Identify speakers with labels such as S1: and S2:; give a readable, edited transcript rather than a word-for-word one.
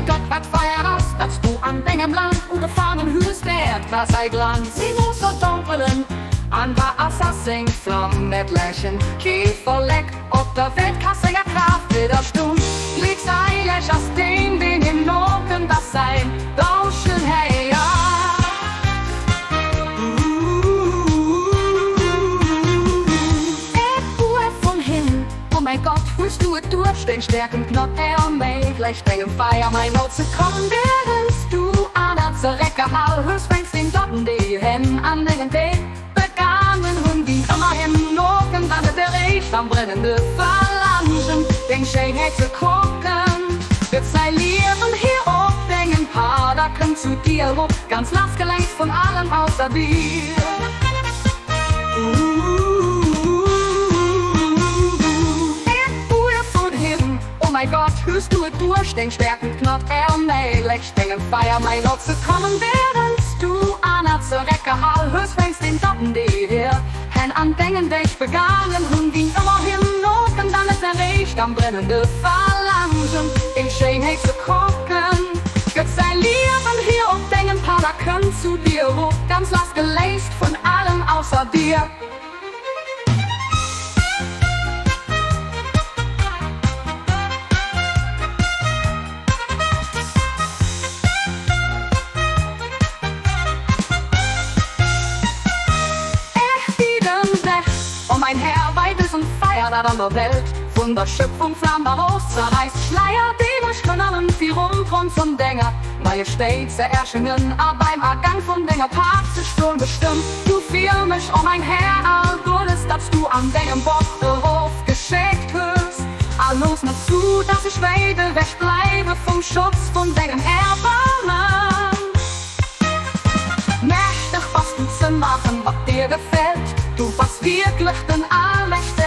S1: mäi Gott, wat feier ass, dat's du an dengem Land ugefaangen hues, d'Äerd war säi Glanz si mooss dompelen an war Assasseng Flamm net läschen, kee Vollek op der Welt ka senger Kraaft widderstoen. Gléckseileg ass deen, deen him nokënnt, ass säin Rauschen héiert. Et vun him, O mäi Gott, hues du et duerch deng Stäerken d'Gnod erméiglecht, dengem Feier mei no ze kommen, wärends du aner zeréckgehal hues wéinst den Doten, déi hen an dengem Wee begaangen hunn, déi ëmmer him noken, an et eréischt am brennende Verlaangen, deng Schéinheet ze kucken, gëtt säi Liewen hier op dengem Pad a kënnt zu dir erop, ganz lassgeléist vun allem ausser dir. Vun him, O mäi Gott, hues du et duerch deng stäerkend Gnod erméiglecht, dengem Feier mei no ze kommen, wärends du aner zeréckgehal hues wéinst den Doten, déi hir Hänn an dengen Deeg begaangen hunn, déi ëmmer him noken, dann et eréischt am brennende Verlaangen, deng Schéinheet ze kucken, gëtt säi Liewen hier op dengem Pad a kënnt zu dir erof, ganz lassgeléist vun allem ausser dir. Ech bidden dech, o mäin Här, bei dësem Feier, dat an der Welt vun der Schöpfung Flam eraus zerräisst, Schleier déi mech vun allem virum Thron vun denger Majestéit ze erschengen a beim Agank vun denger Paart ze stoen, bestëmm du fir mech, o mäin Här, all Guddes, dat s du an dengem Wort erofgeschéckt hues, a looss net zu, dass ech wäit ewech bleiwe vum Schutz vun dengem Erbarmen. Mächteg bass du ze maachen, wat dir gefält, du bass wierklech den Allmächtegen.